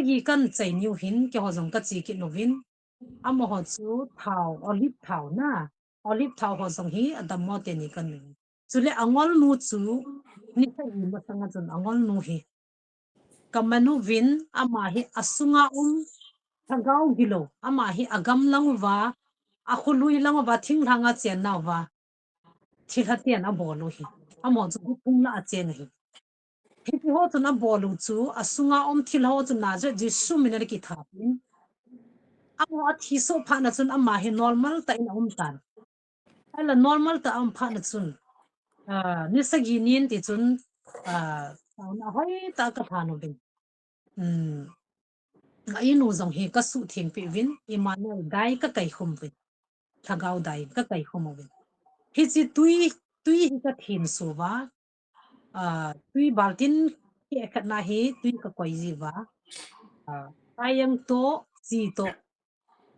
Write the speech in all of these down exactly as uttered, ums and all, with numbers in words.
Hi kan chai niu hin, keiho jong ka chi kit uvin. Amaho chu thao, olive thao na. Olive thao ho jong hi adammo teni kan nu. Chule angol nu chu, ni sagi masanga chun angol nu hi. Ka man uvin, ama hi asunga um, lhagao gilou, ama hi agam lang uva, akhului lang uva, thinglhang a chen nauva. Thilha ten abol u hi. Amaho chu guphung la a chen ahi. Hitiho chun abol u chu, asunga um thilha ho chu Nazareth Jesu min a kitha in. Amaho athi soh phat na chun ama hi normal tah in aum tan. Ahila normal tah a um phat na chun. Ah, ni sagi nin ti chun, ah, taona hoi tah a ka lhan uvin. Hmm. A inu jong hi ka suhtheng peh uvin, Emmanuel dai ka kai khum uvin. Lhagao dai ka kai khum uvin. Hiche tui, tui hi ka thin suh uva. Ah, tui baltin keh khat na hi tui ka koi ji uva. Ah, ayang to, chi to.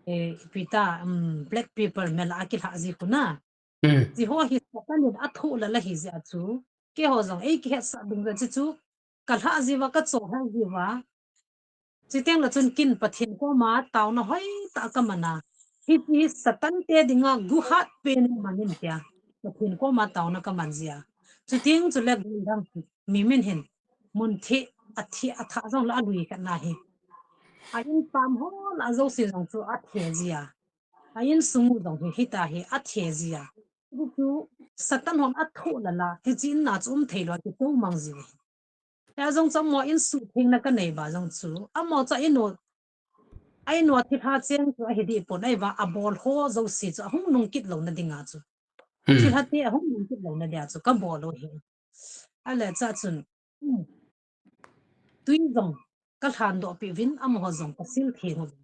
Eh, ipi ta, um, black pepper mel a kilha ji khu na. Hmm. Chi ho hi Satan in athoh lala hi jeh a chu. Keiho jong ei kihetsah ding jeh chu chu. Ka lha ji uva, ka cho lha ji uva. Chuteng le chun kin Pathen koma taona hoi tah ka man a. Hiti Satan te dinga guhat pen in mang in tia. Pathen koma taona ka man ji a. Chuteng chule guldang mi min hin. Mun thih, athi, atha jong le alui khat na hi. A in pam ho la jouse jong chu athe ji a. A insung u jong hi, hita hi athe ji a. Hichu Satan hon athoh lala, hiche in na chu um thei lou, kitou mang ji u hi. Hia jong chu amaho in suhthengna ka nei uva jong chu. Amaho chu a inu, a inu thilha cheng chu ahi deh pon, ahivang abol ho jouse chu ahung nung kit louna dinga chu. Hmm. Thilha te ahung nung kit louna dia chu ka bol u hi. Ahile cha chun. Hmm. Tui jong ka lhan doh peh uvin, amaho jong ka sil theng uvin.